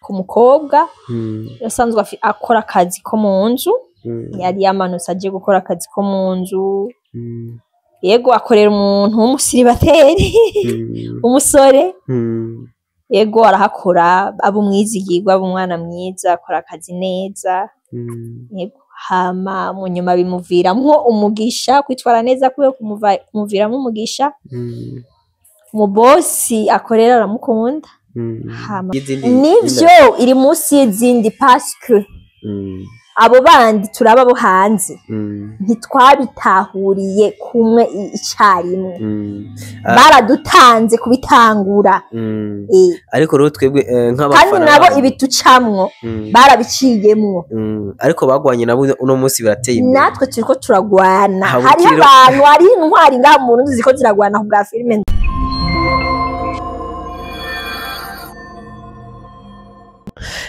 Ku mukobwa yasanzwe akora akazi ko mu nzu, yari yamanutse aje gukora akazi ko mu nzu. Yego, akorera umuntu w'umusiribateri, umusore. Yego, arahakora, aba umwizigirwa, aba umwana mwiza, akora akazi neza. Yego, hama mu nyuma bimuviramwo umugisha, kwitwara neza kwiwe kumuviramwo umugisha. Umubosi akorera aramukunda. Hama nivyo iri munsi y'izindi parce que abo bandi turaba bo hanze ntitwabitahuriye kumwe icarimwe. Baradutanze kubitangura. Ariko rero twebwe kandi nk'abafana nabo babo, ibitucamwo barabiciyemwo. Ariko bagwanye nabo uno munsi birateye imbere. Natwe turiko turagwana. Aha, hariho bukiro. abantu, hariho intwari ngaha mu Burundi ziriko ziragwana ku bwa filime.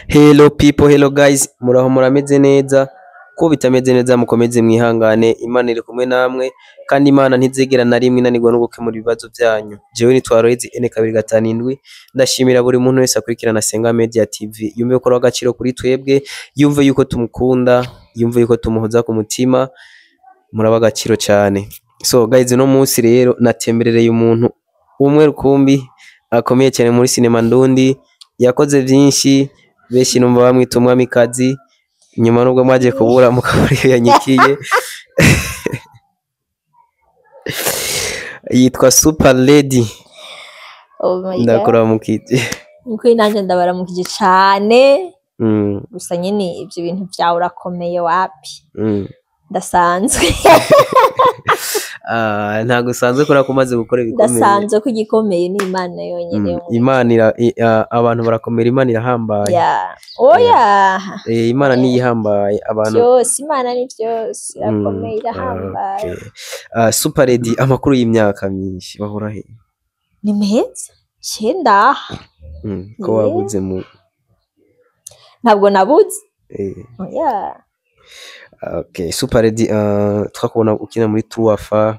Hello people, hello guys, muraho, murameze neza? Ko bitameze neza mukomeze mwihangane, Imana iri kumwe namwe kandi Imana ntizigera na rimwe inanirwa no gukemura ibibazo byanyu. Jewe nitwa Royzi N257, ndashimira buri muntu wese akurikirana Senga Media TV, yumve ko ari agaciro kuri twebwe, yumve yuko tumukunda, yumve yuko tumuhoza ku mutima, muraba agaciro cyane. So guys, uno munsi rero natemberereye umuntu umwe rukumbi akomeye cyane muri sinema ndundi, yakoze byinshi, benshi numva bamwita umwamikazi, nyuma nubwo mwagiye kubura mukabura iyo yanyikiye. Yitwa Super Lady. Oh my God. Ndakuramukije. Nukuri nanje ndabaramukije cane. Gusa nyene ivyo bintu vyawe urakomeye, wapi. Ndasanzwe. Ah, ntabwo usanzwe kubera ko umaze gukora ibikomeye. Ndasanzwe ko igikomeye ni Imana yonyene yo mu Imana abantu barakomera, Imana irahambaye. Ya, oya. Imana niyo ihambaye abantu. Vyose, Imana ni vyose, irakomeye, irahambaye. Okay. Ah, Super Lady, amakuru y'imyaka myinshi, bahora he? Ni meza cenda. Ko wabuze mu Ntabwo nabuze. Oya. Okay, Super Lady, twakubona ukina muri Truafa,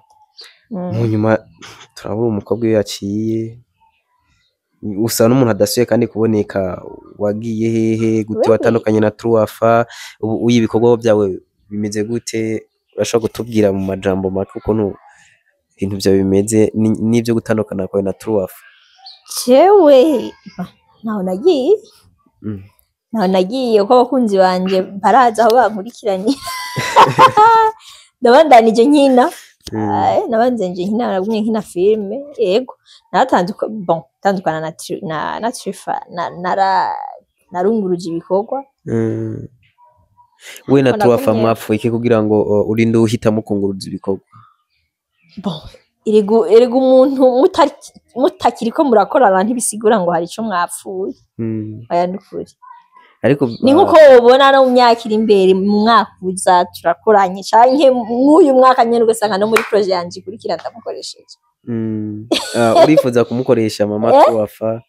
mu nyuma turabura umukobwa iyo yaciye, usa n'umuntu adasuye kandi kuboneka, wagiye hehe gute? Wewe. Watandukanye na Truafa, ubu uyi ibikorwa byawe bimeze gute? Urashobora kutubwira mu majambo make ukuntu ibintu byawe bimeze n'ibyo gutandukana kwawe na Truafa? Jewe ntaho nagiye. Ntaho nagiye kuko abakunzi banje barazi aho bankurikiranye. Ndabandanije nkina. Nabandanije nkina, nagumye nkina filime. Yego, naratanduka, bon, tandukana na Trifa, narunguruje ibikorwa. We na Ariko Truafa nagumye- mwapfuye iki kugira ngo urinde uhitamo kunguruza ibikorwa? Bon, erega umuntu mutakiriko murakorana ntibisigura ngo hari ico mwapfuye. Oya, nukuri. Ariko Ni nkuko wobona no mu myaka iri imbere, mu mwaka uza turakoranye, canke mw'uyu mwaka nyene ugasanga no muri projet yanje ikurikira ndamukoresheje. Urifuza kumukoresha mama Truafa?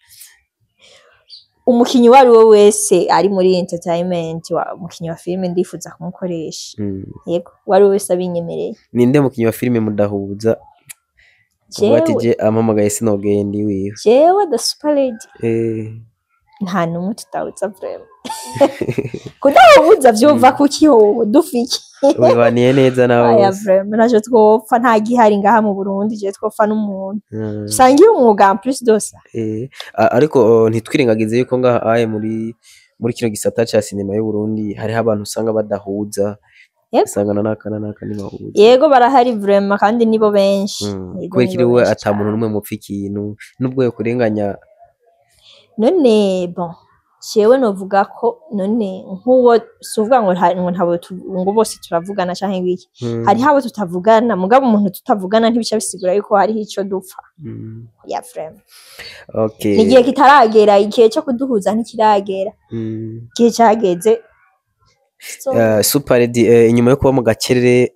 Umukinyi uwo ari we wese ari muri entertainment, umukinyi wa filime ndifuza kumukoresha. Yego, uwo ari we wese abinyemereye. Ninde mukinyi wa filime mudahuza? Uvuga ati Jewe je ampamagaye sinogenda iwiwe. Jewe the Super Lady, nta n'umwe tutahuza vraiment. Kudahuza vyova kuki hoho dufiki? Wibaniye neza nawe Aya, bose. vraiment ntaco twopfa, nta gihari ngaha mu Burundi je twopfa n'umuntu dusangiye umwuga en plus de ça. Ariko ntitwirengagize yuko ngaha aye muri kino gisata ca sinema y'u Burundi hariho abantu usanga badahuza, usanga na naka na naka ntibahuza. Yego, barahari vraiment, kandi nibo benshi. Yego, Kubera nibo iki we benshi ata muntu cane. n'umwe mupfa ikintu nubwo yokurenganya? None bon, jewe novuga ko none nk'uwo si uvuga ngo ngo ntabo ngo bose turavugana canke ibiki. Hariho abo tutavugana, mugabo umuntu tutavugana ntibica bisigura yuko hariho ico dupfa. Ya, vraiment. Ni igihe kitaragera, igihe co kuduhuza ntikiragera. Igihe cageze. So, Super Lady, inyuma yo kuba mu gacerere,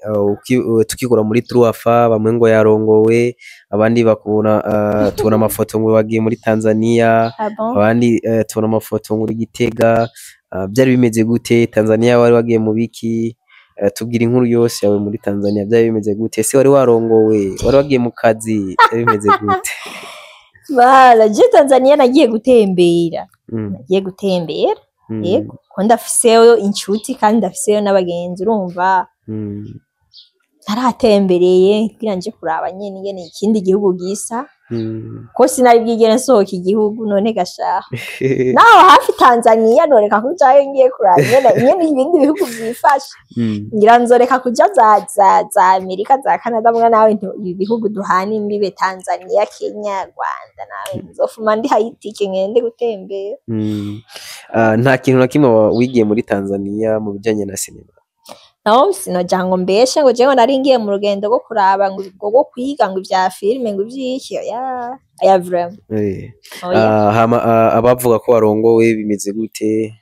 tukikura muri Truafa, bamwe ngo yarongowe, abandi bakubona, tubona amafoto ngo bagiye muri Tanzania, ah bon? abandi tubona amafoto ngo uri Gitega, byari bimeze gute? Tanzania wari wagiye mu biki? Tubwira inkuru yose yawe muri Tanzania, byari bimeze gute? Ese wari warongowe? Wari wagiye mu kazi? Byari bimeze gute? Bala, je Tanzania nagiye gutembera. Nagiye gutembera. Yego, ko ndafiseyo inshuti kandi ndafiseyo n'abagenzi, urumva. Narahatembereye kugira nje kuraba nyene ingene ikindi gihugu gisa. Ko sinari bwigere nsohoka igihugu, none gashaha naho hafi Tanzania noreka kujayo ngiye kuraba ingene ibindi bihugu vyifashe? Ngira nzoreka kuja za Amerika, za Canada, mbwa nawe ibi bihugu duhana imbibe, Tanzania, Kenya, Rwanda, nawe nzofuma ndihaye itike ngende gutembera. Ah, nta kintu na kimwe wigiye muri Tanzania mu bijanye na sinema? Naho sinoja ngo mbeshe ngo jewe nari ngiye mu rugendo rwo kuraba ngo rwo kwiga ngo ivya filime, ngo ivyiki, oya oya, vraiment. Oya. Ah, hama abavuga ko warongowe bimeze gute?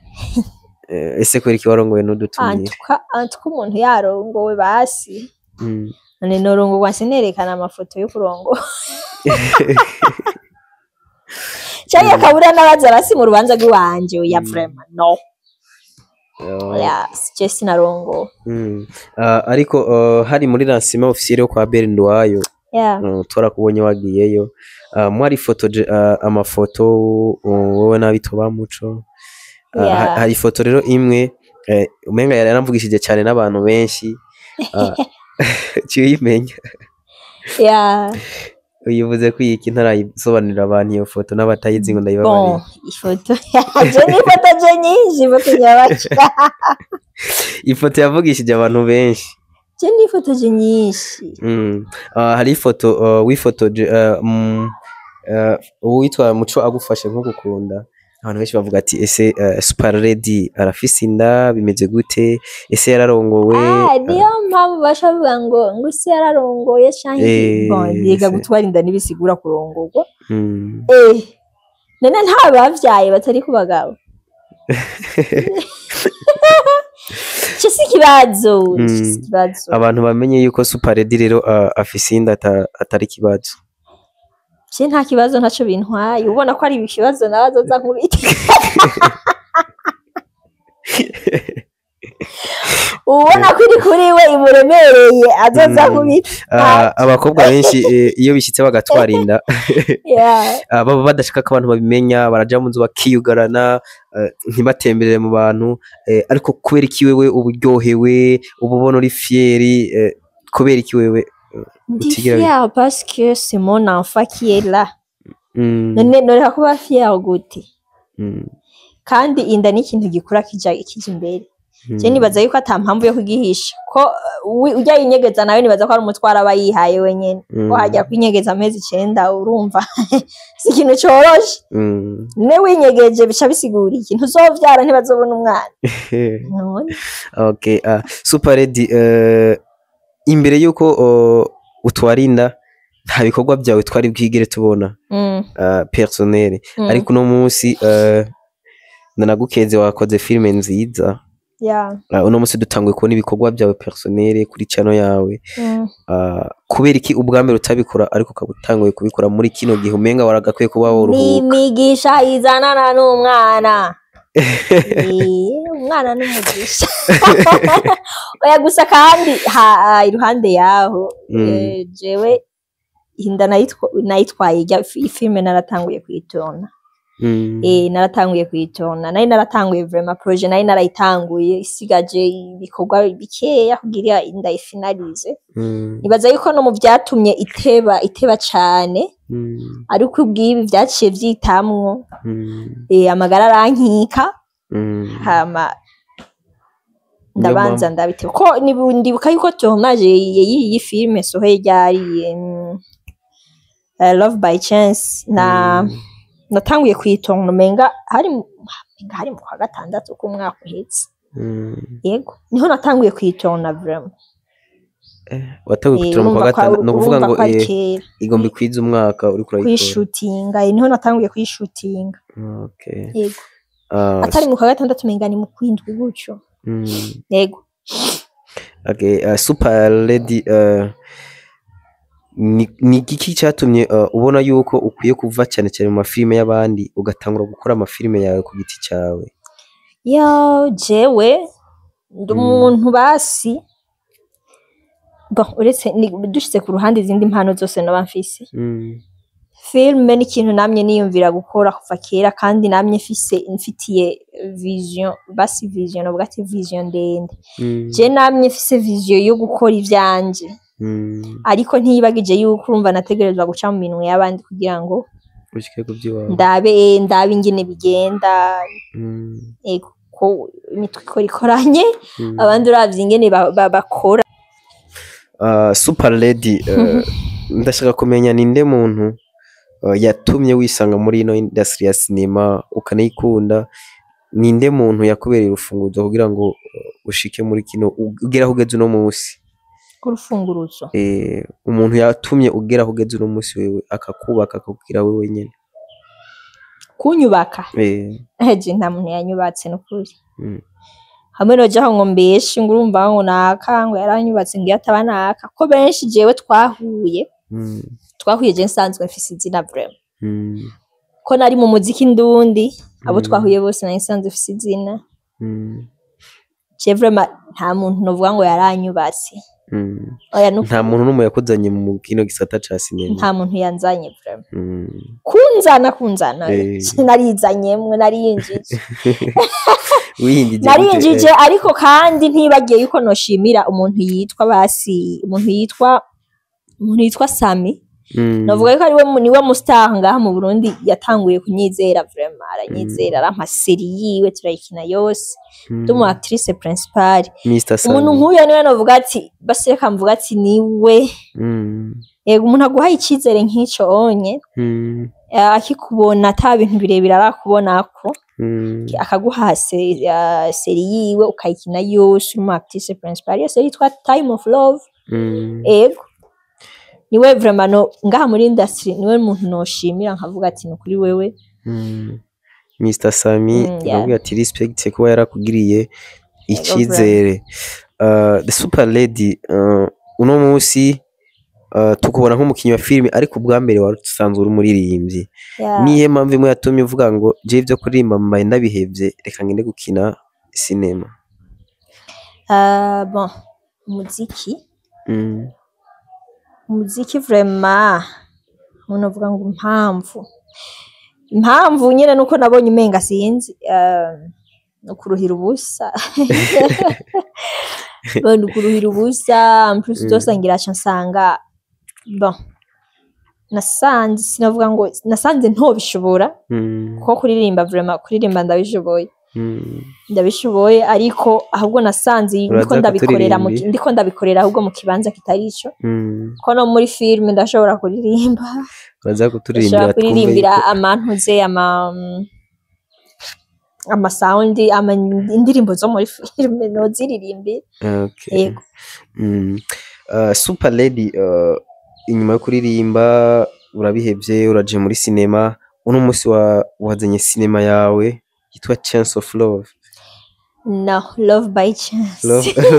Ese kubera iki warongowe n'udutumire? Antuka umuntu yarongowe basi, none norongorwa sinerekana amafoto yo kurongora, canke akabura n'abaza basi mu rubanza rw'iwanje? Oya, vraiment no. Oya, je sinarongowe. Ah, ariko hari muri lancement officiel yo kwa Abel Nduwayo, twarakubonye wagiyeyo. Mwarifotoje amafoto, wowe n'abitwa Muco. Hari ifoto rero imwe umenga yari yaramvugishije cyane n'abantu benshi. Ciye uyimenya? Yeah. Uyivuze ko iki ntarayisobanurira abantu iyo foto, n'abatayizi ngo ndayibabarire. Bon, ifoto je nifoto je nyinshi, ifoto nyabaki? Ifoto yavugishije abantu benshi. Je nifotoje nyinshi. Hari ifoto wifotoje uwitwa Muco agufashe nko gukunda. Abantu benshi bavuga ati: "Ese Super Lady arafise inda? Bimeze gute? Ese yararongowe?" Ah, niyo mpamvu baca bavuga ngo ese yararongoye canke bon, yiga gutwara inda ntibisigura kurongorwa. None nta bavyaye batari ku bagabo? Ico si ikibazo, ico si ikibazo. Abantu bamenye yuko Super Lady rero afise inda atari ikibazo. Je nta kibazo, ntaco bintwaye. Ubona ko ari ikibazo nawe azoza nkubite. Ubona ko iri kuri we imuremereye azoza nkubite. Abakobwa benshi iyo bishitse bagatwara inda, baba badashaka ko abantu babimenya, baraja mu nzu bakiyugarana, ntibatemberere mu bantu, ariko kubera iki wewe uba uryohewe, uba ubona uri fier, kubera iki wewe Ndi utigira fière parce que c'est mon enfant qui est là. None noreka kuba fière gute? Kandi inda ni ikintu gikura kija imbere. Je nibaza yuko ata mpamvu yo kugihisha, ko ujya yinyegeza nawe nibaza ko ari umutwaro aba yihaye wenyene, ko hajya kwinyegeza amezi 9, urumva si ikintu coroshe. Ne winyegeje bica bisigura iki? Ntuzovyara, ntibazobona umwana none. Okay, Super Lady, imbere yuko utwara inda nta bikorwa byawe twari bwigere tubona personnel, ariko uno munsi ndanagukeze, wakoze filime nziza. Uno munsi dutanguye kubona ibikorwa byawe personnel kuri channel yawe. Kubera iki ubwa mbere utabikora, ariko ukaba utanguye kubikora muri kino gihe umenga waragakwiye kuba woruhuka? N'imigisha izanana n'umwana. Umwana n'umugisha. Oya, gusa kandi iruhande yaho, jewe inda nayitwaye ijya filime naratanguye kuyitona. Naratanguye kuyitona, nari naratanguye vraiment projet, nari narayitanguye isigaje ibikorwa bikeya kugira ndayifinalize. Nibaza yuko no mu vyatumye iteba cane, ariko ubwibi vyaciye vyitamwo, amagara arankika, hama ndabanza ndabiteba, ko ndibuka yuko tournage y'iyi filime sohoye ryari, Love by Chance, na natanguye kuyitonga umenga hari mu kwa gatandatu k'umwaka uheze. Yego, niho natanguye kuyitonda vraiment. Watanguye kuyitora mu kwa Urumva ko gatandatu, ni ukuvuga urumva ngo ko ari kera. Igomba ikwize umwaka uriko urayikora. Kuyishutinga, niho natanguye kuyishutinga. Yego. Atari mu kwa gatandatu, umenga ni mu kwindwi gutyo. Yego. Okay, Super Lady, ni igiki cyatumye ubona yuko ukwiye kuva cyane cyane mu mafilime y'abandi ugatangura gukora amafilime yawe ku giti cyawe? Yo, jewe ndi umuntu basi, bon, uretse dushize ku ruhande izindi mpano zose noba mfise, Filme ni ikintu namye niyumvira gukora kuva kera, kandi namye mfitiye vision, basi vision novuga ati vision ndende. Je namye mfise vision yo gukora ivyanje, ariko ntiyibagije yuko urumva nategerezwa guca mu minwe y'abandi kugira ngo ushike ku by'iwawe. Ndabe ingene bigenda. Ego, ko imitwe ikora ikoranye, abandi uravye ingene bakora. Super Lady, ndashaka kumenya ninde muntu yatumye wisanga muri ino industry ya cinema ukanayikunda? Ninde muntu yakubereye urufunguzo kugira ngo ushike muri kino, ugere aho ugeze uno munsi? Urufunguruzo? Umuntu yatumye ugera aho ugeze uno munsi, wewe akakubaka, akakubwira wewe nyene. Kunyubaka? Je nta muntu yanyubatse nukuri. Hamwe nojaho ngo mbeshe ngo urumva ngo naka ngo yaranyubatse, ngo iyo ataba naka, ko benshi jewe twahuye, twahuye je nsanzwe mfise izina vraiment, ko nari mu muziki ndundi, abo twahuye bose nari nsanzwe mfise izina. Je vraiment nta muntu novuga ngo yaranyubatse. Oya, nukuri. Nta muntu n'umwe yakuzanye mu kino gisata ca sinema? Nta muntu yanzanye vraiment. Kunzana, narizanyemwe, nariyinjije. Wiyinjije gute? Narinjije, ariko kandi ntibagiye yuko noshimira umuntu yitwa, basi umuntu yitwa Sami. Novuga yuko ariwe niwe mu star ngaha mu Burundi yatanguye kunyizera vraiment, aranyizera, arampa série yiwe turayikina yose, ndi umu actrice principale. Mr. Sami. Umuntu nk'uyo niwe novuga ati basi reka mvuga ati niwe. Yego, umuntu aguhaye icizere nk'ico onye, akikubona ata bintu birebire arakubonako, akaguha série yiwe ukayikina yose uri umu actrice principale, iyo série yitwa Time of Love. Ego, niwe vraiment, no ngaha muri industry niwe muntu noshimira nkavuga ati ni ukuri wewe. Mr. Sami, ndavuga ati respect kuba yarakugiriye icizere. The Super Lady, uno munsi tukubona nk'umukinyi wa filime, ariko ubwa mbere wari usanzwe uri umuririmbyi. Nihe mpamvu imwe yatumye uvuga ngo je ivyo kuririmba mbaye ndabihevye, reka ngende gukina sinema? Bon, umuziki, umuziki vraiment umuntu avuga ngo impamvu nyene nuko nabonye umenga sinzi, ukuruhira ubusa. Bon, ukuruhira ubusa, en plus byose ngira aca nsanga, bon, nasanze, sinavuga ngo nasanze ntobishobora, kuko kuririmba vraiment, kuririmba ndabishoboye. Ndabishoboye, ariko ahubwo nasanze ndiko Uraza ndabikorera mu kuturirimba? ndiko ndabikorera ahubwo mu kibanza kitari ico, ko no muri filime ndashobora kuririmba. Uraza kuturirimbira Ndashobora twumve kuririmbira yuko amantuze, ama sound, ama indirimbo zo muri filime noziririmbira. Yego. Super Lady, inyuma yo kuririmba urabihevye, uraje muri sinema. Uno munsi wazanye sinema yawe yitwa Chance of Love. No, Love by Chance.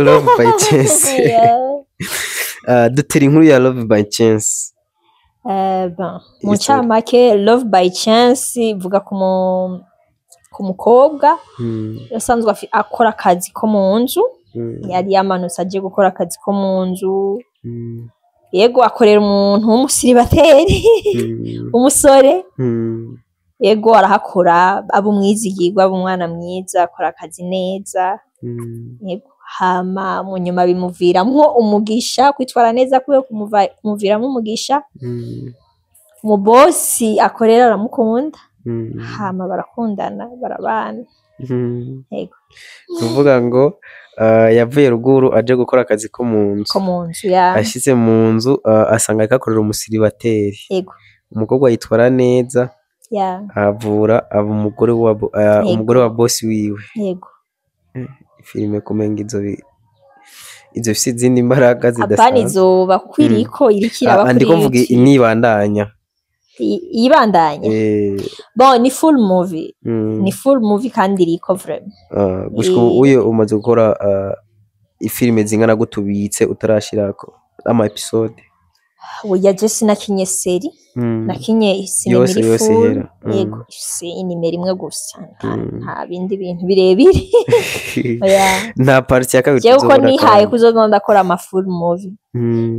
Love by Chance. Yeah. Dutera inkuru ya Love by Chance. Bon, mu History. ncamake, Love by Chance ivuga ku mukobwa yasanzwe akora akazi ko mu nzu. Yari yamanutse aje gukora akazi ko mu nzu. Yego, akorera umuntu w'umusiribateri, umusore. Yego, arahakora, aba umwizigirwa, aba umwana mwiza, akora akazi neza. Yego, hama mu nyuma bimuviramwo umugisha, kwitwara neza kwiwe kumuviramwo umugisha. Umubosi akorera aramukunda, hama barakundana, barabana. Yego. Kuvuga ngo yavuye ruguru aje gukora akazi ko mu nzu. Ko mu nzu ya. Ashitse mu nzu, asanga ariko akorera umusiribateri. Umukobwa yitwara neza, avura aba umugore wa umugore wa bosi wiwe. Filime kumenga izo ifise izindi mbaraga Apana, zidasanzwe. izoba kuko iriko iraba Ah, ndiko kuri mvuga YouTube. nibandanya. Ibandanya. Bon, ni full movie. Ni full movie kandi iriko vraiment. Gushika ubu uye umaze gukora ifilime zingana gute ubitse utarashirako ama episode? Oya, je sinakinye série. Nakinye sinema Yose iri yose full. ihera. Yego, ifise inimero imwe gusa. Nta bindi bintu birebire. Oya. Nta partie ya kabiri Jewe uko tuzobona nihaye kandi. kuzoza ndakora ama full movie.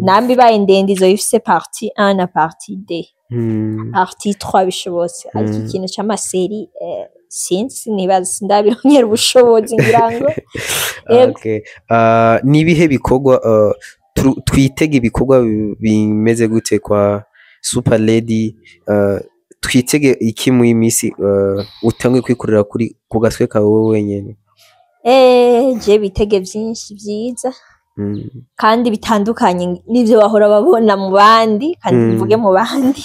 Nambi ibaye ndende izoba ifise partie 1 na partie 2. Partie 3 bishobotse, ariko ikintu c'ama séries sinzi, nibaza sindabirongera ubushobozi, ngira ngo. Yego. Okay. Nibihe bikorwa twitege? Ibikorwa bimeze gute kwa Super Lady? Twitege iki muri iyi minsi utanguye kwikorera kuri ku gatwe kawe wowe wenyene? Je bitege vyinshi vyiza kandi bitandukanye n'ivyo bahora babona mu bandi, kandi mvuge mu bandi,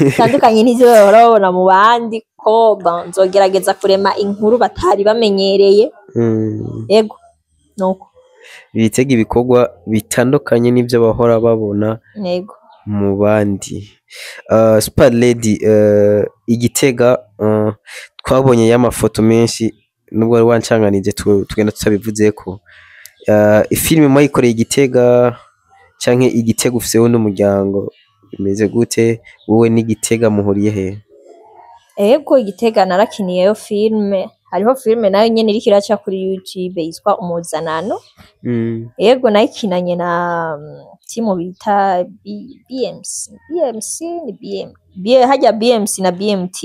bitandukanye n'ivyo bahora babona mu bandi, ko bon, nzogerageza kurema inkuru batari bamenyereye. Yego, nuko. Bitege ibikorwa bitandukanye n'ivyo bahora babona mu bandi. Super Lady, igitega twabonye y'amafoto menshi, nubwo wari wancanganije tugenda tutabivuzeko. Ifilime mwayikoreye igitega canke igitega ufiseho n'umuryango, bimeze gute? Wowe n'igitega muhuriye he? Ego, igitega narakiniyeyo filme. Hariho filme nayo nyene iriko iraca kuri YouTube yitwa Umuzanano. Ego, nayikinanye na timu bita BMC, BMC ni BM B, harya BMC na BMT,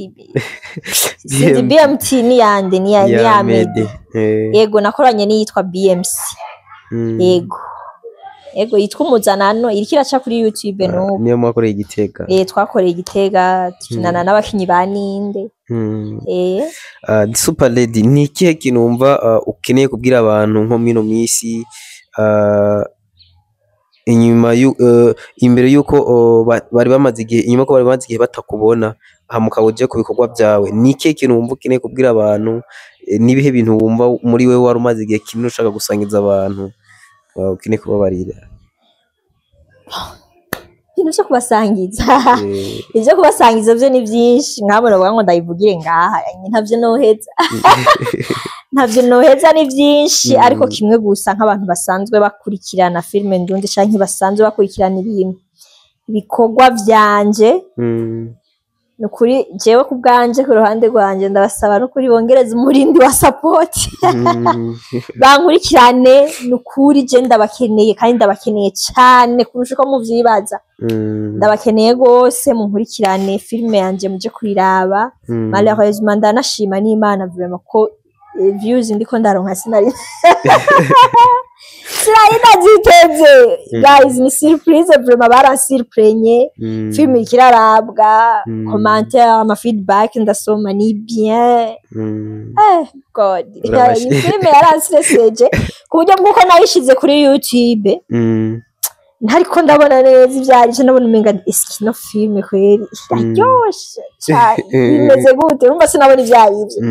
sinzi. BMT. BMT ni yande? Ni ya ya Mede. Mede. Yego, nakoranye n'iyitwa BMC. Yego, yitwa Umuzanano, iriko iraca kuri YouTube n'ubu. Niyo mwakoreye igitega? Twakoreye igitega, tukinana n'abakinyi ba Ninde. Super Lady, ni ikihe kintu wumva ukeneye kubwira abantu nko mwino misi inyuma imbere yuko bari bamaze igihe, inyuma ko bari bamaze igihe batakubona, hama ukaba uje ku bikorwa byawe? Ni ikihe kintu wumva ukeneye kubwira abantu? Nibihe bintu wumva muri wewe wari umaze igihe kinini ushaka gusangiza abantu, ukeneye kubabarira? Ibintu vyo kubasangiza, ivyo kubasangiza vyo ni vyinshi. Nkabona bavuga ngo ndabivugire ngaha, ntavyo noheza, ntavyo noheza, ni vyinshi. Ariko kimwe gusa, nk'abantu basanzwe bakurikirana filime ndundi canke basanzwe bakurikirana ibintu, ibikorwa vyanje, nukuri jewe ku bwanje, ku ruhande rwanje, ndabasaba nukuri bongereze umurindi wa support, bankurikirane. Nukuri je ndabakeneye, kandi ndabakeneye cane kurusha uko muvyibaza. Ndabakeneye gose, munkurikirane filime yanje, muje kuyiraba. Malheureusement, ndanashima n'Imana vraiment ko views ndiko ndaronka sinari ndaziteze. Guys, ni surprise vraiment, baransurprenye. Filime iriko irarabwa, commentaire, ama feedback ndasoma ni bien. God. Iyi filime yaranstresseje ku buryo bw'uko nayishize kuri YouTube ntariko ndabona neza ivyo arivyo, ndabona umenga eski no filime kweri iraryoshe cane, bimeze gute? Urumva sinabona ivyo arivyo.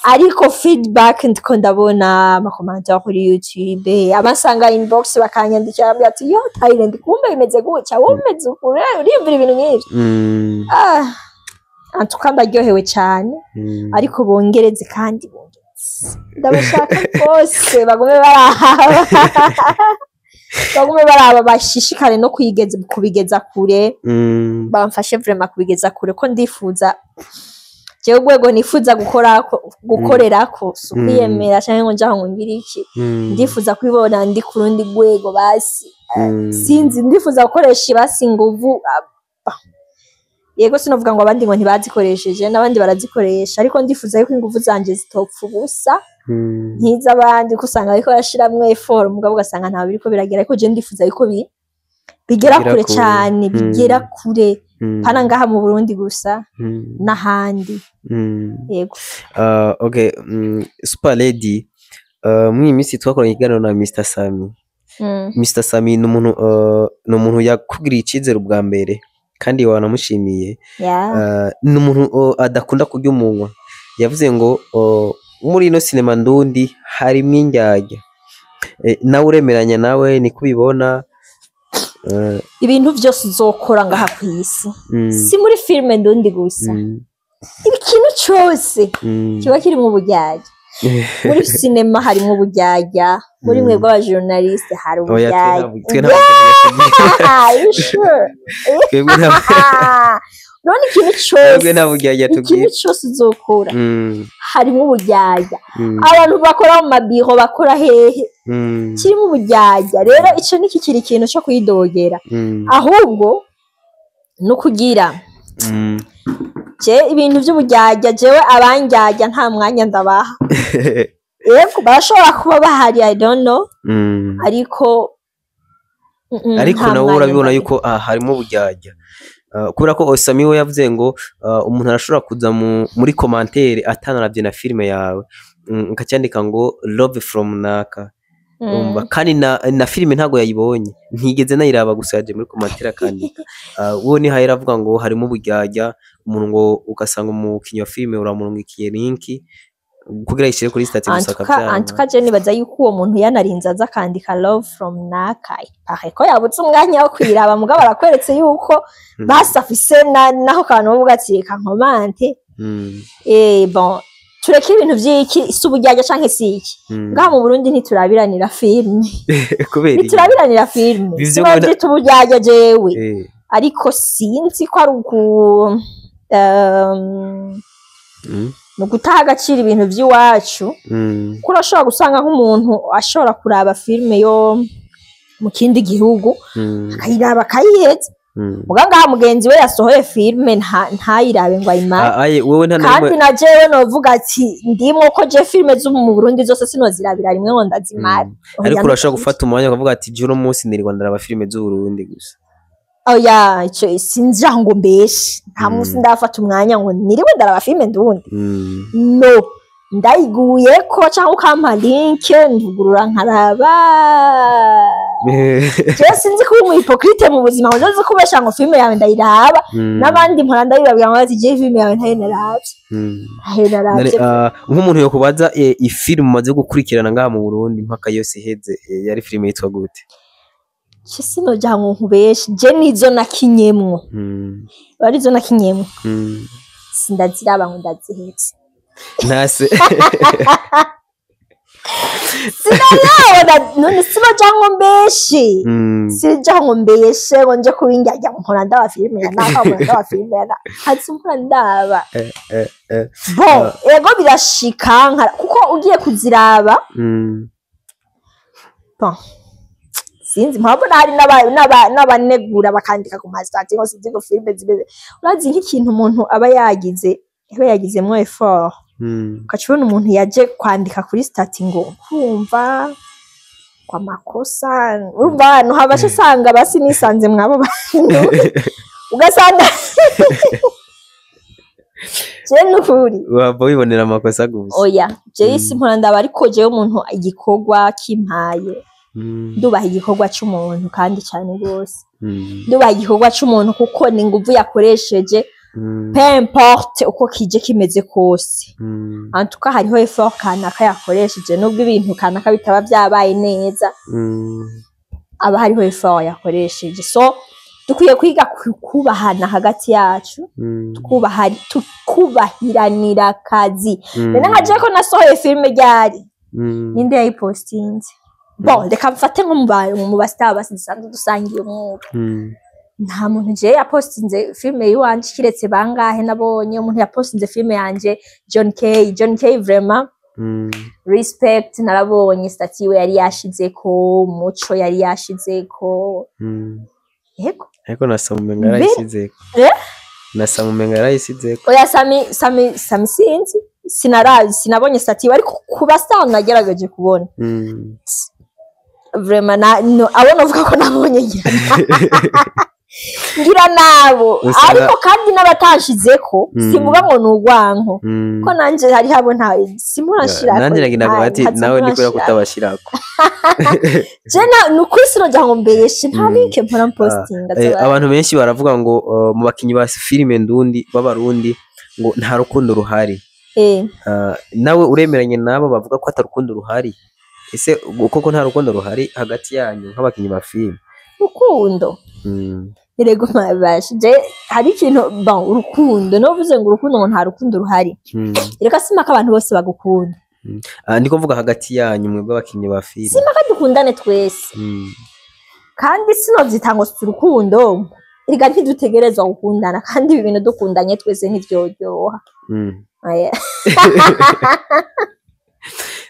Ariko feedback ndiko ndabona, ama commentaires kuri YouTube, abasanga inbox bakanyandikira, bambwira ati: "Yo Thailand, kumbe bimeze gutya, wowe umeze uku, uriyumvira ibintu nk'ivyo." Ah, en tout cas ndaryohewe cane. Ariko bongereze, kandi bongereze, ndabashaka rwose, bagume baraba, bagume baraba, bashishikare no kuyigeza, kubigeza kure. Bamfashe vraiment kubigeza kure, ko ndifuza jewe urwego nifuza gukorako, gukorerako, si ukwiyemera canke ngo njaho ngo ngire iki. Ndifuza kwibona ndi ku rundi rwego basi. Sinzi, ndifuza gukoresha basi inguvu. Yego, sinovuga ngo abandi ngo ntibazikoresheje, n'abandi barazikoresha, ariko ndifuza yuko inguvu zanje zitopfa ubusa nk'iz'abandi, ko usanga bariko barashiramwo effort, mugabo ugasanga ntaho biriko biragera. Ariko je ndifuza yuko bigera Bigera kure kure. cane, bigera kure, pana ngaha mu Burundi gusa, n'ahandi. Yego. Okay, Super Lady, muri iyi minsi twakoranye ikiganiro na Mr Sami. Mr Sami ni umuntu yakugiriye icizere ubwa mbere, kandi wanamushimiye. Ni umuntu adakunda kurya umunwa. Yavuze ngo muri ino sinema ndundi harimwo indyarya. Nawe uremeranya nawe, niko ubibona? Ibintu vyose uzokora ngaha kw'isi, si muri filime ndundi gusa, ikintu cose kiba kirimwo uburyarya. Muri sinema harimwo uburyarya, muri mwebwe abajournaliste hari Oya, uburyarya. twe nta buryarya tugira. You sure? Twebwe nta None ikintu twebwe cose, nta buryarya ikintu tugira. cose uzokora harimwo uburyarya. Abantu bakora mu mabiro, bakora hehe, kirimo uburyarya. Rero ico ntikikiri ikintu co kwidogera, ahubwo no kugira Je ibintu vy'uburyarya, jewe abandyarya nta mwanya ndabaha. Yego, barashobora kuba bahari, I don't know, ariko Ariko nta nawe mwanya urabibona ndabiha. yuko harimo uburyarya. Kubera ko Osami we yavuze ngo umuntu arashobora kuza muri commentaire atanaravye na filime yawe, akacyandika ngo "love from naka", umva, kandi na filime ntago yayibonye, ntigeze nayiraba, gusa yaje muri commentaire akandika. Uwo ni haye aravuga ngo harimo uburyarya, umuntu ngo ugasanga umukinyi wa filime uramurungikiye link kugira yishire kuri statut gusa akavyanga. Antuka je nibaza yuko uwo muntu yanarinze aza akandika "love from naka", pare ko yabuze umwanya wo kuyiraba, mugabo arakweretse yuko basi afise naho kantu bavuga ati "reka nkomante". Bon, tureke ibintu vy'iki, si uburyarya canke si iki. Ngaha mu Burundi ntiturabiranira filime. Kubera iki? Ntiturabiranira filime. Ivyo Sinovyita uburyarya jewe, ariko sinzi ko ari uku ni ugutaha agaciro ibintu vy'iwacu, kuko urashobora gusanga nk'umuntu ashobora kuraba filime yo mu kindi gihugu, akayiraba akayiheza, muga ngaha mugenzi we yasohoye filime ntayirabe ngo ayimare. Ah, aye wewe nta na Kandi rimwe na jewe novuga ati ndimwo ko je filime zo mu Burundi zose sinozirabira rimwe ngo ndazimare. Oya, Ariko urashobora nukuri. gufata umwanya ukavuga ati "je uno munsi nirirwa ndaraba filime z'Uburundi gusa". Oya, ico sinja ngo mbeshe, nta munsi ndafata umwanya ngo niriwe ndaraba filime ndundi. No ndayiguyeko canke ukampa link ndugurura nkaraba. Jewe sinzi kuba umu hypocrite mu buzima, ngo nzi kubesha ngo filime yawe ndayiraba, n'abandi mpora ndabibabwira ngo ati "je filime yawe ntayo naravye, ntayo naravye". Nk'umuntu yokubaza ifilime umaze gukurikirana ngaha mu Burundi mpaka yose iheze, yari filime yitwa gute? Je sinoja ngo nkubeshe, je nizo nakinyemwo, arizo nakinyemwo, sindaziraba ngo ndaziheze. Ntase. Sinarabona, none sinoja ngo mbeshe, sinja ngo mbeshe ngo nje kuba indyarya ngo mpora ndaba filime ya naka, mpora ndaba filime ya naka, ntazo mpora ndaba. Bon, ego birashika kuko ugiye kuziraba, bon, sinzi, mpabona hari n'abanegura bakandika ku ma statut ngo sinzi ngo filime zimeze, urazi nk'ikintu umuntu aba yagize, aba yagizemwo effort, ugaca ubona umuntu yaje kwandika kuri statut ngo kumva ngo amakosa, urumva ahantu habasha usanga basi nisanze mwabo bantu, ugasanga je nukuri Waba wibonera amakosa gusa. Oya, jewe simpora ndaba, ariko jewe umuntu igikorwa kimpaye, ndubaha igikorwa c'umuntu kandi cane gose. Ndubaha igikorwa c'umuntu kuko ni inguvu yakoresheje, peu importe uko kije kimeze kose. En tout cas hariho effort kanaka yakoresheje, nubwo ibintu kanaka bitaba vyabaye neza, aba hariho effort yakoresheje. So dukwiye kwiga kubahana hagati yacu, tukubahiranira akazi. Rero nka jewe ko nasohoye filime ryari, ninde yayipostinze? Bon, reka mfate nko mu ba star basi dusanzwe dusangiye umwuga, nta muntu jewe yapostinze filime yiwanje kiretse bangahe nabonye umuntu yapostinze filime yanje, John K. John K, vraiment, respect. Narabonye statut yiwe yari yashizeko, Muco yari yashizeko. Yego. Ariko na Samu umenga yarayisizeko. Eh? Na Samu umenga yarayisizeko. Oya, Sami sinzi, sinarazi, sinabonye statut yiwe, ariko kuba star nagerageje kubona, vraiment no, abo novuga ko nabonye ngira nabo, ariko kandi n'abatashizeko, simvuga ngo ni urwanko, ko nanje hariho abo nta simurashirako. Nanjye nagira ngo ati nawe ni kubera kutabashirako. Je ni ukuri sinogira ngo mbeshe, nta link mpora mpostinga z'abantu. Abantu benshi baravuga ngo mu bakinyi ba filime ndundi b'Abarundi ngo nta rukundo ruhari. Nawe uremeranye nabo bavuga ko ata rukundo ruhari? Ese koko nta rukundo ruhari hagati yanyu nk'abakinyi ba filime? Urukundo, erego mabashe, je hari ikintu, bon, urukundo novuze ngo urukundo, ngo nta rukundo ruhari, reka simaka abantu bose bagukunda. Ah, ndiko mvuga hagati yanyu mwebwe abakinyi ba filime. Simaka dukundane twese, kandi sinovyita ngo si urukundo, erega ntidutegerezwa gukundana, kandi ibi bintu dukundanye twese ntivyoryoha. Aya.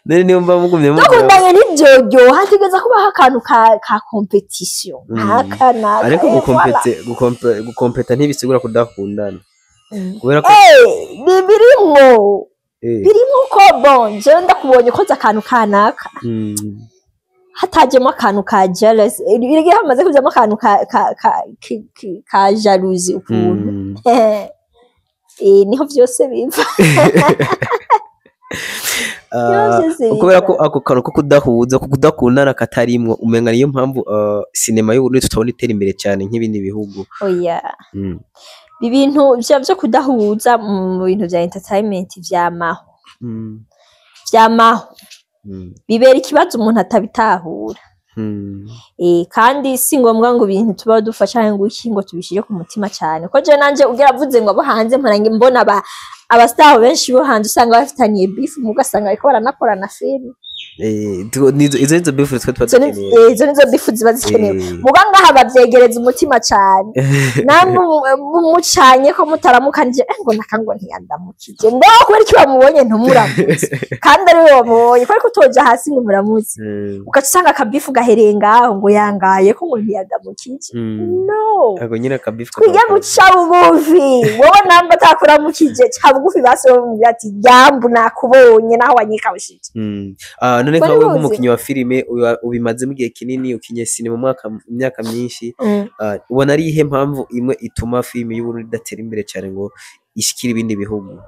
None niyo mba mugumye mugira Dukundanye ntivyoryoha, hategereza kubaho akantu ka compétition. Aka naka. Ariko Voilà. Gukompeta ntibisigura kudakundana, kubera ko Ni birimwo. Birimwo ko bon, jewe ndakubonye ukoze akantu kanaka, hatajemo akantu ka jealous, igihe hamaze kujamo akantu ka jalousie ukuntu, niho vyose biva. Ah, Niho vyose kubera ko biva. Ako kantu ko kudahuza, ko kudakundana katarimwo, umenga niyo mpamvu sinema y'Uburundi tutabona itera imbere cyane nk'ibindi bihugu. Oya, ibintu vyo kudahuza mu bintu vya entertainment vyamaho. Vyamaho. Bibera ikibazo umuntu atabitahura. Kandi si ngombwa ngo ibintu tuba dufasha ngo iki, ngo tubishire ku mutima cyane, ko je nanje ugira avuze ngo abo hanze mpora mbona aba star benshi bo hanze usanga bafitaniye beef, mu ugasanga bariko baranakorana film. Izo nizo beef twe tuba Izo ni dukeneye. Izo nizo beef ziba zikenewe. Muga ngaha bavyegereza umutima cane, namwe mucanye ko mutaramukanije, ngo naka ngo ntiyandamukije, ngo kubera iki wamubonye ntumuramutse kandi ari we wamubonye, kubera ko utoja hasi ngo umuramutse, ugaca usanga aka beef gahereye ngaho, ngo yangaye ko ngo ntiyandamukije. No. Ako nyine aka beef Twige guca bugufi. Wowe namba atakuramukije, ca bugufi, basi wowe ati: "Jambu, nakubonye naho wanyikawushije." Ah, none Wari nkawe uzi? nk'umukinyi wa filime ubimazemo igihe kinini, ukinye sinema mu myaka myinshi, ubona ari iyihe mpamvu imwe ituma filime y'Uburundi idatera imbere cyane ngo ishikire ibindi bihugu,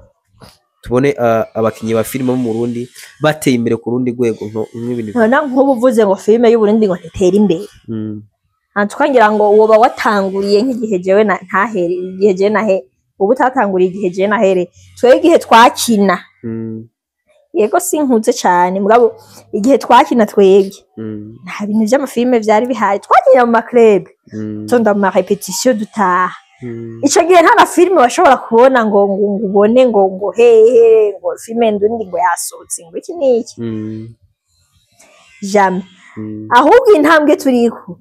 tubone abakinyi ba filime bo mu Burundi bateye imbere ku rundi rwego nk'ibindi bihugu? Nona nk'ubu uvuze ngo filime y'Uburundi ngo ntitere imbere, ngira ngo woba watanguriye nk'igihe jewe ntahere, igihe jewe nahe, ubu utatanguriye igihe jewe nahere. Twebwe igihe twakina, yego sinkuze cane, mugabo igihe twakina twebwe nta bintu vy'amafilime vyari bihari. Twakinira mu ma club, tonda mu ma répétition, dutaha. Ico gihe nta na filime washobora kubona ngo ubone ngo hehe ngo filime ndundi ngo yasohotse, ngo iki n'iki. Jamais. Ahubwo intambwe turiko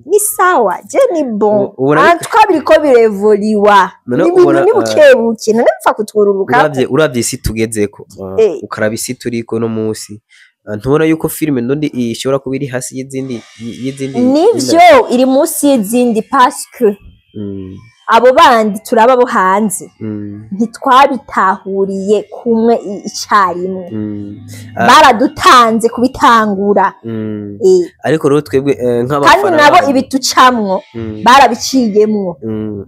ni sawa, je ni bon. Ubona En tout cas biriko birevoliwa. None Ni ibintu ubona, ni bukebuke, none mpfa kutwururuka. Uravye isi tugezeko, ukaraba isi turiko no musi, ntubona yuko filime ndundi ishobora kuba iri hasi y'izindi? Nivyo, iri munsi y'izindi parce que abo bandi turaba bo hanze ntitwabitahuriye kumwe icarimwe. Baradutanze kubitangura. Ariko rero twebwe Kandi nk'abafana nabo babo, ibitucamwo barabiciyemwo.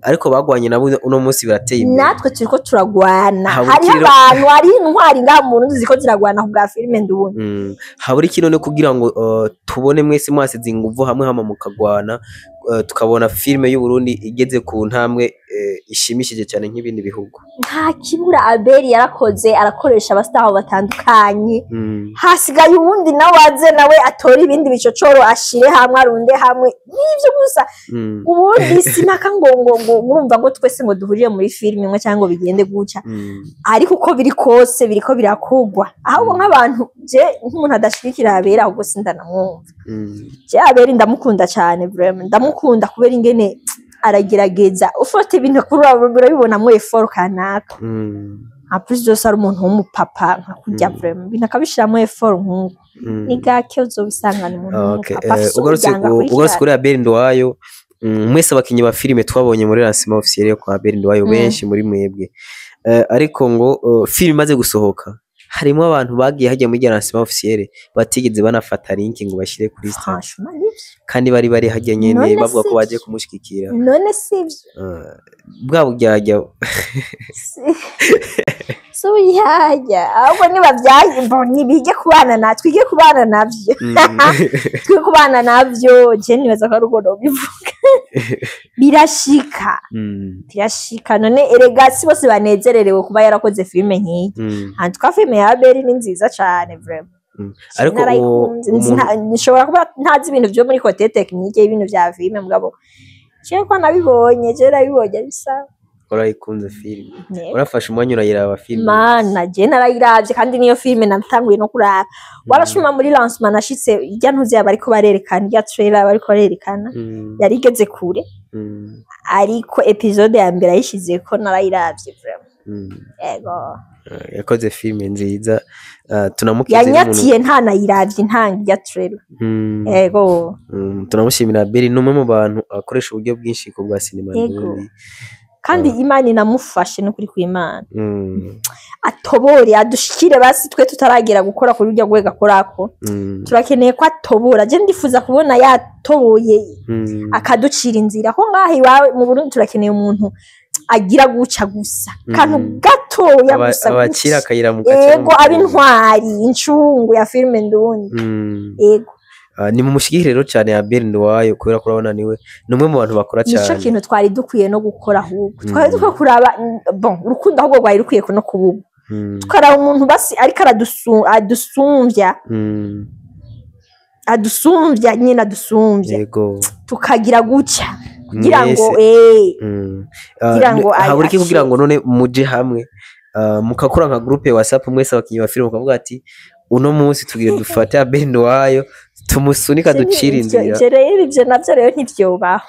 Ariko bagwanye nabo, uno munsi birateye imbere. Natwe turiko turagwana. Habura Hariho ikiro- abantu, hariho intwari ngaha mu Burundi ziriko ziragwana ku bwa filime ndundi. Habura iki none kugira ngo tubone mwese mwasize inguvu hamwe, hama mukagwana, tukabona filime y'Uburundi igeze ku ntambwe ishimishije cyane nk'ibindi bihugu? Nta kibura. Abeli yarakoze, arakoresha aba star batandukanye. Hasigaye uwundi nawe aze, nawe atore ibindi bicocoro, ashire hamwe, arunde hamwe, nivyo gusa. Ubundi sinaka ngo urumva ngo twese ngo duhurire muri filime imwe cyangwa ngo bigende gutya. Ariko uko biri kose biriko birakugwa. Ahubwo nk'abantu, je nk'umuntu adashigikira Abeli, ahubwo sindanamwumva. Je Abeli ndamukunda cyane, vraiment ndamukunda, kubera ingene aragerageza ufata ibintu kuri urabibonamwo effort kanaka. En plus de ça ari umuntu w'umupapa nka kurya, vraiment ibintu akabishiramwo effort nk'uko ni gake uzobisangana umuntu Okay. w'umupapa afise Ugarutse umuryango ugarutse akurikirana. kuri Abel Nduwayo, mwese abakinyi ba filime twabonye muri lancement officiel yo kwa Abel Nduwayo, benshi muri mwebwe, ariko ngo filime imaze gusohoka harimo abantu bagiye hajya muri lancement officiel batigeze banafata link ngo bashyire kuri statut. Franchement nivyo. Kandi bari hajya nyene None bavuga ko sivyo. bagiye kumushigikira. None sivyo? Bwa buryarya. Si ubuyaya, ahubwo nibabyaye bon, nibige kubana na twige kubana navyo. Twige kubana navyo. Je nibaza ko ari uko nobivuga, birashika. Birashika. None erega si bose banezererewe kuba yarakoze filime nk'iyi. En tout cas filime ya Abeli ni nziza cane vraiment. Ariko Narayikunze. Nshobora kuba ntazi ibintu vyo muri côté technique y'ibintu vya filime, mugabo jewe ko nabibonye, jewe nabibonye bisa. Urayikunze filime? Yego. Urafashe umwanya urayiraba filime? Mana, je narayiravye, kandi niyo filime natanguye no kuraba. Warashima muri lancement nashitse irya ntuzi yaba ariko barerekana irya trailer, bariko barerekana yari igeze kure, ariko épisode ya mbere ayishizeko narayiravye vraiment. Yego. Yakoze filime nziza. Tunamukize n'umuntu. Yanyatiye ntanayiravye, ntanga ya trailer. Ego. Tunamushimira Abeli, ni umwe mu bantu akoresha uburyo bwinshi ku bwa sinema ndundi. Kandi Imana inamufashe no kuri kw'Imana. Atobore adushikire basi, twe tutaragera gukora kuri urya rwego akorako. Turakeneye ko atobora. Je ndifuza kubona yatoboye, akaducira inzira ko ngaha iwawe mu Burundi turakeneye umuntu agira guca gusa kantu gatoya gusa abakira guca. Akayira mu gace. Ego, aba intwari, incungu ya filime ndundi. Ego. Ni mumushigikire rero cyane Abel Nduwayo, kubera ko urabona niwe ni umwe mu bantu bakora Nico cyane. kintu twari dukwiye no gukora. Ahubwo twari dukwiye kuraba, bon, urukundo ahubwo rwari rukwiye no kubuga, tukaraba umuntu basi ariko adusumvya, adusumvya nyine, adusumvya, tukagira gutya kugira ngo Mwese. Kugira ngo Habura iki kugira ace. ngo none muje hamwe, mukakora nka groupe ya WhatsApp, mwese abakinyi ba filime, mukavuga ati uno munsi tugiye dufate Abel Nduwayo, tumusunika, ducire inzira? Ivyo rero, ivyo navyo rero ntivyobaho.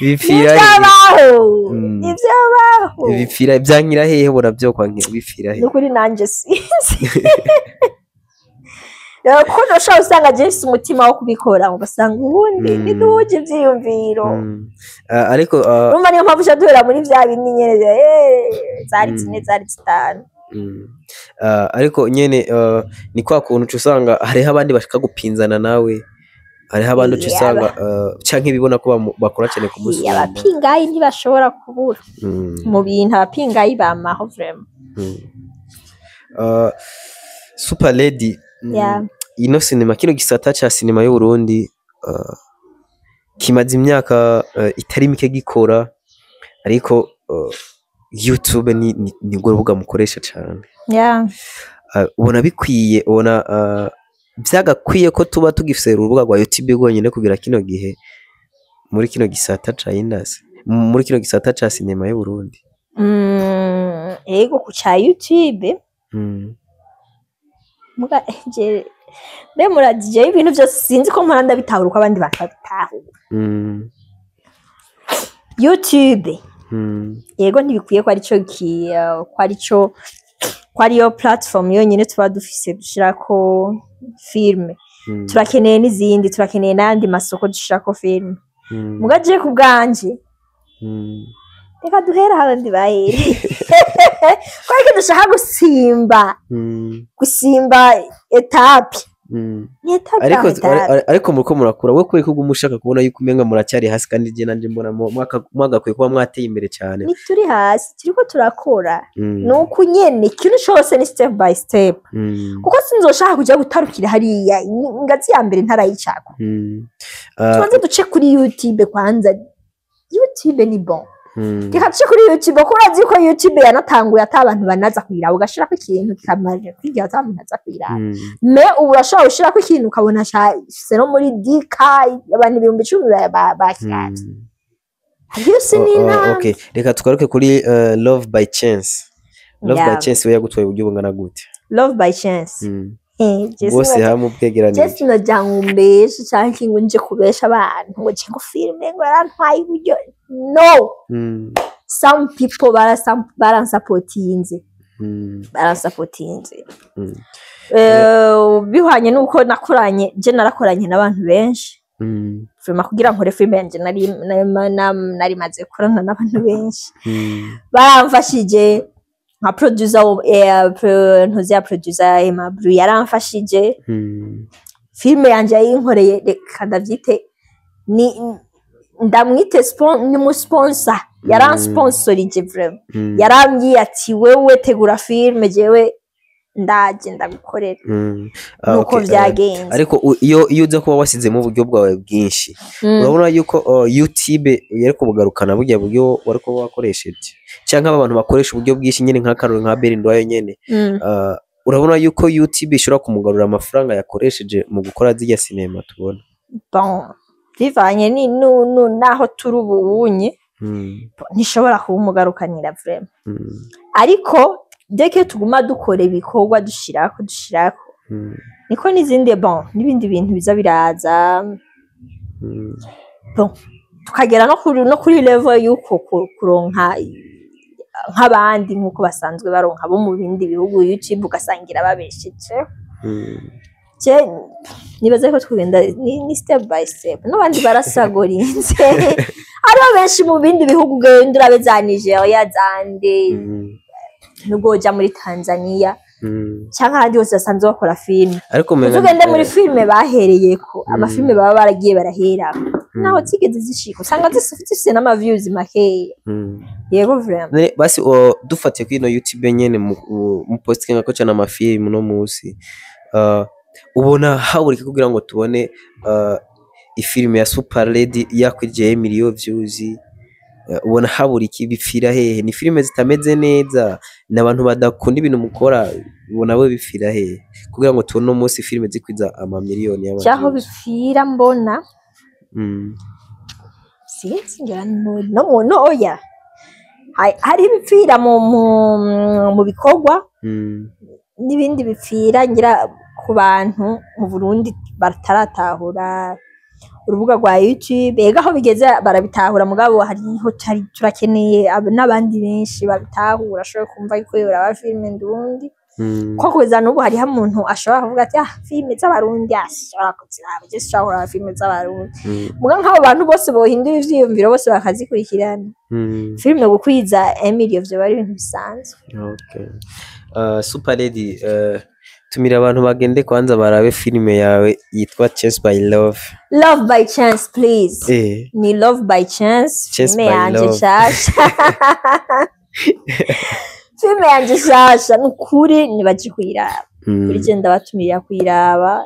Bipfira hehe? Ntivyobaho. Ntivyobaho. Bipfira byankira hehe? Ubona vyokwankira bipfira hehe? Nukuri nanje sinzi. Rero kuko ntushobora usanga je mfise umutima wo kubikora, ugasanga ubundi ntiduhuje ivyiyumviro. Ariko Urumva niyo mpamvu uca duhera muri vya bindi nyene, zari 4, zari 5. Ariko nyene ni kwa kuntu uca usanga hariho abandi bashaka gupinzana nawe, hariho abandi uca usanga canke bibona ko bakora cyane kumusumba. Abapingayi ntibashobora kubura mu bintu, abapingayi bamaho vraiment. Super Lady, ino sinema, kino gisata ca sinema y'Uburundi kimaze imyaka itari mike gikora, ariko YouTube ni nirwo rubuga mukoresha cane. Ubona bikwiye, ubona vyagakwiye ko tuba tugifise urubuga rwa YouTube rwonyene kugira kino gihe muri kino gisata ca industry, muri kino gisata ca sinema y'Uburundi? Ego, ku ca YouTube, muga je mbe murazi, jewe ibintu vyose sinzi ko mpora ndabitahura uko abandi bantu babitahura. YouTube, yego, ntibikwiye ko arico ko arico, ko ariyo platform yonyene tuba dufise dushirako filme. Turakeneye n'izindi, turakeneye n'ayandi masoko dushirako filme. Muga je ku bwanje, reka duhere aho abandi bahereye, ko dushaka gusimba, gusimba étape, ni étape Ariko aho étape. Ariko muriko murakura, we kubera ko uguma ushaka kubona yuko umenga muracyari hasi, kandi je nanje mbona mwagakwiye kuba mwateye imbere cyane. Ntituri hasi, turiko turakora. Ni uku nyene, ikintu cose ni step by step, kuko sinzoshaka kuja gutarukira hariya ingazi ya mbere ntarayicako. Tubanze duce kuri YouTube kwanza. YouTube ni bon. Reka duce kuri YouTube, kuko urazi ko YouTube yanatanguye ata abantu banaza kuyiraba, ugashirako ikintu kikamara kwigira ata muntu aza kuyiraba. Mais ubu urashobora gushirako ikintu ukabona cashitse no muri dika, abantu 10,000 bakiravye. Byose ni Oh, intambwe. okay, reka tugaruke kuri Love by Chance. Love by Chance we yagutwaye uburyo bungana gute? Love by Chance? Je Bose hamwe je ubwegeranije. Sinoja ngo mbeshe canke ngo nje kubesha abantu ngo nje ngo filime ngo yarantwaye uburyo, no. Some people baransapotinze. Baransapotinze. Bihwanye nuko nakoranye, je narakoranye n'abantu benshi. Vraiment, kugira nkore filime yanje nari maze gukorana n'abantu benshi. Baramfashije, nka producer ntuzi ya producer Aimable yaramfashije. Filime yanje yayinkoreye, reka ndavyite, ni ndamwite ni mu sponsor, yaransponsorije vraiment. Yarambwiye ati: "Wewe tegura filime, jewe ndaje ndagukorera." Nuko vyagenze. Ariko iyo uza kuba wasizemo uburyo bwawe bwinshi, urabona yuko YouTube yari kubugarukana burya buryo wari kuba wakoresheje, canke aba bantu bakoresha uburyo bwinshi nyene, nk'akarorero nka Abel Nduwayo nyene, urabona yuko YouTube ishobora kumugarura amafaranga yakoresheje mu gukora zirya sinema tubona? Bon, bivanye naho turi ubunye, ntishobora kuwumugarukanira vraiment. Ariko dès que tuguma dukora ibikorwa, dushirako, dushirako, niko n'izindi, bon, n'ibindi bintu biza biraza. Bon, tukagera no kuri level y'uko kuronka nk'abandi, nk'uko basanzwe baronka bo mu bindi bihugu. YouTube ugasangira babesheje. Je nibaza ko twugenda ni step by step, n'abandi barasagorinze. Hariho benshi mu bindi bihugu, ugenda urabe za Nigeria, zande, nubwo woja muri Tanzania canke ahandi hose basanzwe bakora filime. Ariko umenga Uzi ugende muri filime bahereyeko, amafilime baba baragiye baraherako, naho zigeze zishika usanga zifise n'ama views makeya. Yego, vraiment. None basi dufatiye kuri ino YouTube nyene mu postinga ko cyane amafilime uno musi, ubona habura iki kugira ngo tubone ifilime ya Super Lady yakwijiye million views? Ubona habura iki? Bipfira hehe? Ni filime zitameze neza? Ni abantu badakunda ibintu mukora? Ubona we bipfira hehe kugira ngo tubone uno musi filime zikwiza amamiliyoni Cyaho y'ama views? Bipfira mbona sinzi, ngira no mu no oya. Hari ibipfira mu bikorwa n'ibindi bipfira ngira ku bantu mu Burundi bataratahura urubuga rwa YouTube. Ega aho bigeze barabitahura, mugabo hariho turakeneye n'abandi benshi babitahura, ashobora kumva yuko yoraba filime ndundi, ko kugeza n'ubu hariho umuntu ashobora kuvuga ati: "Ah, filime z'Abarundi ashobora kuziraba, je sinshobora kuraba filime z'Abarundi." Muga nk'abo bantu bose bohindura ivyiyumviro, bose bakazikurikirana, filime gukwiza emilio vyoba ari ibintu bisanzwe. Okay. Super Lady, tumira abantu bagende kwanza barabe filime yawe yitwa Chance by Love. Love by Chance, please. Ni Love by Chance. Chance Filime by yanje Love. nshasha, filime yanje nshasha, nukuri nibaje kuyiraba. Kuri je ndabatumirira kuyiraba.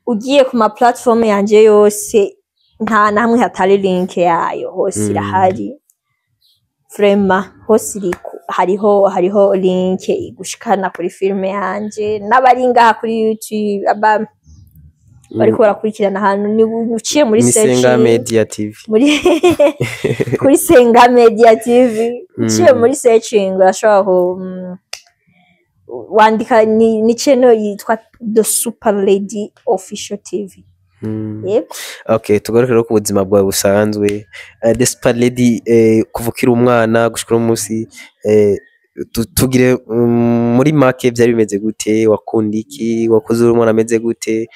Ugiye ku ma platform yanje yose, nta na hamwe hatari link yayo, hose irahari vraiment, hose iriko, hariho link igushikana kuri filime yanje. N'abari ngaha kuri YouTube, aba bariko barakurikirana ahantu ni uciye muri Ni Senga searching Media TV. Muri kuri Senga Media TV, uciye muri searching urashobora ku wandika ni channel yitwa The Super Lady Official TV. Yego. Okay, tugaruke rero ku buzima bwawe busanzwe. The Super Lady, kuva ukiri umwana gushika uno munsi, tugire muri make, byari bimeze gute? Wakunda iki? Wakuze uri umwana ameze gute?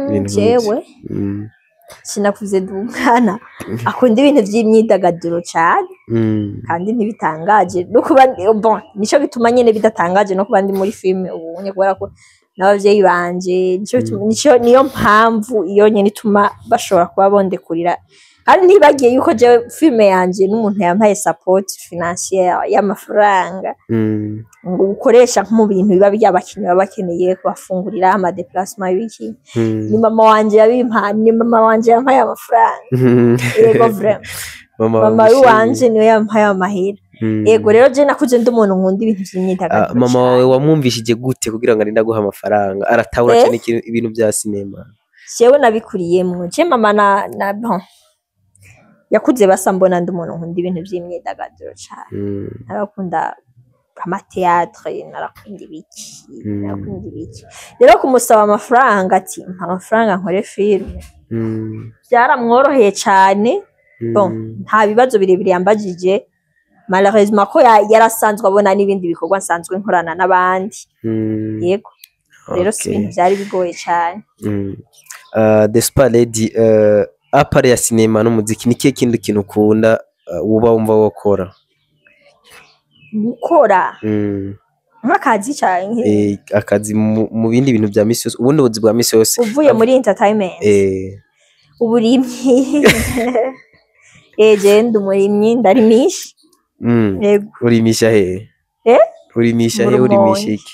Ibintu nk'ivyo. Jewe sinakuze ndi umwana akunda ibintu vy'imyidagaduro cane, kandi ntibitangaje no kuba, bon, nico gituma nyene bidatangaje no kuba ndi muri filime ubunye, kubera ko n'abavyeyi banje nico gituma, nico niyo mpamvu iyo nyene ituma bashobora kuba bondekurira. Kandi ntibagiye yuko jewe filime yanje n'umuntu yampaye support financière y'amafaranga ngo ukoresha nko mu bintu biba by'abakinyi baba bakeneye, kubafungurira, ama déplacement, ibiki. Ni mama wanje yabimpaye, ni mama wanje yampaye amafaranga. Yego, vraiment. Mama Mama wagushimiye. wanje niwe yampaye amahera. Yego, rero je nakuze ndi umuntu nkunda ibintu vy'imyidagaduro Mama wawe cane. wamwumvishije gute kugira ngo arinde aguha amafaranga? Aratahura Eh? cyane ibintu bya sinema? Jewe nabikuriyemwo. Je mama na bon, yakuze basa mbona ndi umuntu nkunda ibintu vy'imyidagaduro cane. Narakunda ama théâtre, narakunda ibiki, narakunda ibiki. Rero kumusaba amafaranga ati: "Mpa amafaranga nkore filime," byaramworoheye cane. Bon, nta bibazo birebire yambajije, malheureusement ko yarasanzwe abona n'ibindi bikorwa nsanzwe nkorana n'abandi. Yego, rero si ibintu vyari bigoye cane. The Super Lady, à part ya sinema n'umuziki, ni kihe kindi kintu ukunda, woba wumva wokora? Gukora nk'akazi canke? Akazi mu bindi bintu vya misi yose, ubundi buzi bwa misi yose. Uvuye muri entertainment? Eh. Uburimyi. Je ndi umurimyi, ndarimisha. Yego. Urimisha hehe? Eh? Urimisha Mu hehe? Urimisha Rumonge. iki?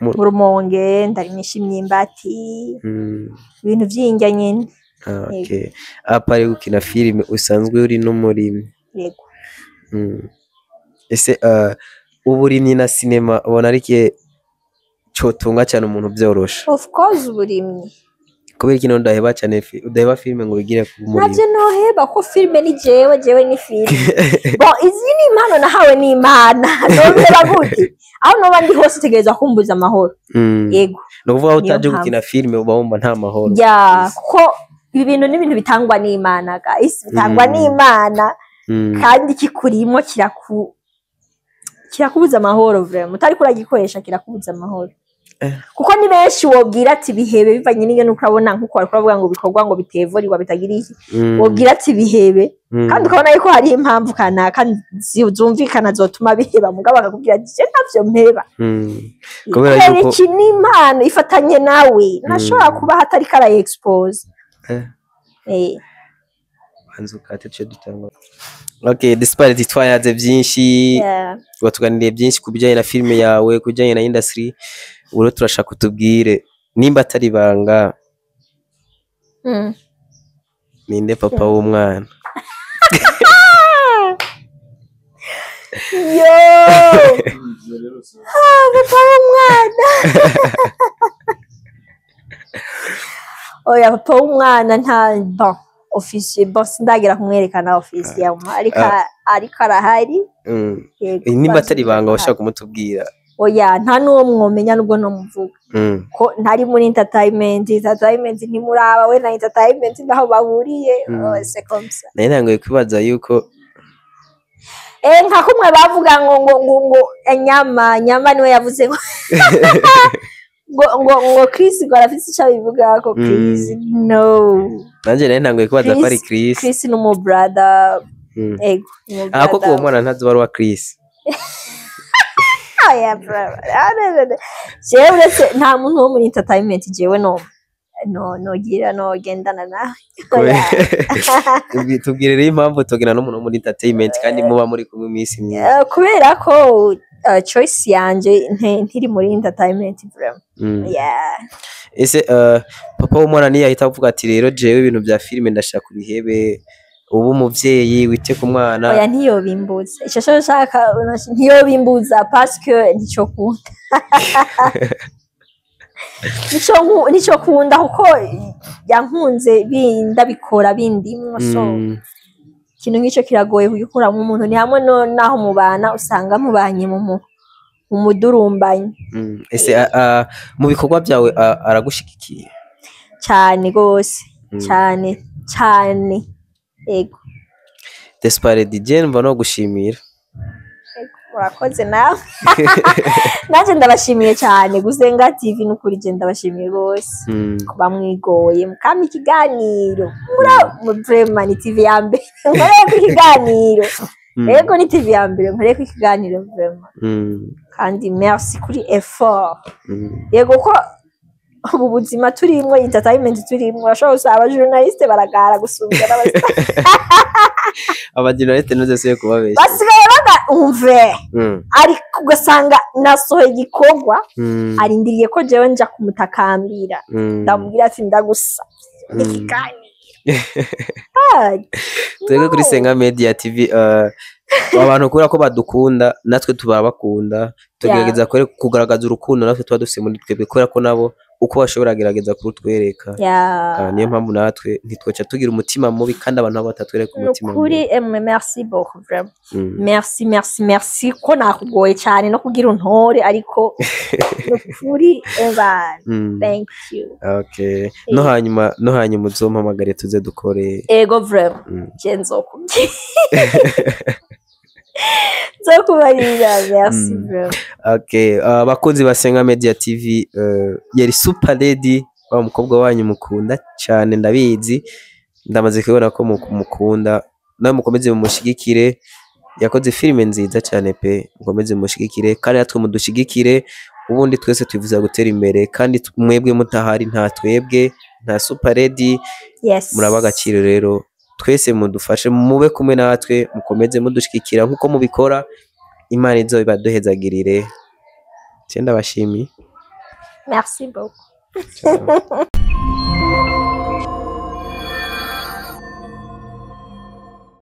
Mu Rumonge ndarimisha imyimbati, ibintu vy'indya nyene. Ah, okay. À part gukina filime, usanzwe uri n'umurimyi? Yego. Ese uburimyi na sinema, ubona ari ikihe cotunga cyane umuntu vyoroshe? Of course uburimyi. Kubera iki none udaheba cyane udaheba filime ngo wigire kuba umurimyi? Navyo noheba, ko filime ni jewe, jewe ni filime. Bon, izi ni impano nahawe n'Imana, noheba gute? Aho noba ndi hose utegerezwa kumbuza amahoro. Yego. Ni ukuvuga aho Niyo utaje mpamvu. gukina filime uba wumva nta mahoro. Ya, kuko ibi bintu ni ibintu bitangwa n'Imana, guys, bitangwa n'Imana. Kandi kikurimo kirakubuza amahoro vraiment. Utariko uragikoresha kirakubuza amahoro. Kuko ni benshi wobwira ati bihebe, bivanye n'ingene urabona, nkuko wariko uravuga ngo bikorwa ngo bitevorirwa bitagira iki, wobwira ati bihebe, kandi ukabona yuko hari impamvu kanaka zumvikana zotuma biheba, mugabo akakubwira ati je ntavyo mpeba. Kubera Kubera yuko iki? Ni impano ifatanye nawe, ntashobora kuba hatariko arayi expose. Banza ukate tuce dutangura. Okay, despite twayaze byinshi, watuganiriye byinshi ku bijyanye na filime yawe, ku bijyanye na industry, ubu rero turashaka utubwire nimba atari ibanga, ninde papa w'umwana? Yo, ah, papa w'umwana, oya, papa w'umwana nta, bon, officiel, bon, sindagira kumwerekana officiel, ariko arahari. Yego, Nimba atari ibanga arahari. washaka kumutubwira. Oya, nta n'uwo mwomenya nubwo nomuvuga ko ntari muri entertainment ntimuraba we na entertainment naho bahuriye. Oh, c'est comme ça. Nari ntangoye kwibaza yuko Nka kumwe bavuga ngo nyama niwe yavuze ngo Chris ngo arafise icyo abivuga ko Chris, no. Nanjye nari ntangoye kwibaza ko ari Chris. Chris ni umu brother. Ego, ni umu Aha koko uwo brother. mwana ntazi wari uwa Chris? Oya, brother. Ah, no, no, no. Jewe uretse nta muntu wo muri entertainment jewe no nogira nogendana nawe. Oya. Tubwire rero impamvu tugena n'umuntu wo muri entertainment kandi muba muri kumwe iminsi myinshi. Kubera ko choice yanje ntiri muri entertainment vraiment. Yeah. Ese papa w'umwana niyahita avuga ati rero jewe ibintu bya filime ndashaka ubihebe, ubu umuvyeyi wite ku mwana? Oya, ntiyobimbuza ico cyo nshaka, ntiyobimbuza parce que nico kunda, nico kunda kuko yankunze ndabikora bindimwo, so ikintu nk'ico kiragoye kugikuramo umuntu. Ni hamwe no naho mubana usanga mubanye mu mudurumbanyi. Ese mu bikorwa byawe aragushigikiye? Cyane gose. Cyane cyane, ego. Despite DJ mva no gushimira. Murakoze nawe, nanjye ndabashimiye cyane. Gusenga TV n'ukuri je ndabashimiye rwose kuba mwigoye mukampa ikiganiro. Vraiment ni TV ya mbere nkoreyeko ikiganiro. Ego, ni TV ya mbere nkoreyeko ikiganiro vraiment. Kandi merci kuri effort. Yego, ko ubu buzima turimwo, entertainment turimwo, urashobora gusaba abajournaliste baragara gusumbya Abajournaliste ntuzasubiye kubabeshya. Basigaye baga umve, ariko ugasanga nasohoye igikorwa, arindiriye ko jewe nja kumutakambira, ndamubwira ati ndagusavye ikiganiro. Ah, Twebwe kuri no. Senga Media TV, abantu kubera ko badukunda natwe tubabakunda, tugerageza kugaragaza urukundo natwe tuba dufise muri twebwe, kubera ko nabo uko bashobora gerageza kurutwereka. Ah, niyo mpamvu natwe ntitwoca tugira umutima mubi kandi abantu nabo batatwereka umutima Nukuri mubi. Merci beaucoup vraiment. Merci, merci, merci ko nakugoye cyane no kugira untore, ariko nukuri eba, thank you. Okay, no hanyuma uzompamagare tuze dukore. Ego, vraiment. Je nzokubwira, nzokubarira. Merci vraiment. Okay, abakunzi ba Senga Media TV, yari Super Lady wa mukobwa wanyu mukunda cyane, ndabizi, ndamaze kubona ko mukunda nawe, mukomeze mumushigikire. Yakoze filime nziza cyane pe, mukomeze mumushigikire kandi natwe mudushigikire. Ubundi twese twifuza gutera imbere, kandi mwebwe mutahari nta twebwe, nta Super Lady. Muraba agaciro rero, twese mudufashe, mube kumwe natwe, mukomeze mudushigikira nkuko mubikora. Imana izobibaduhezagirire. Cyenda bashimiye. Merci beaucoup. Ciao.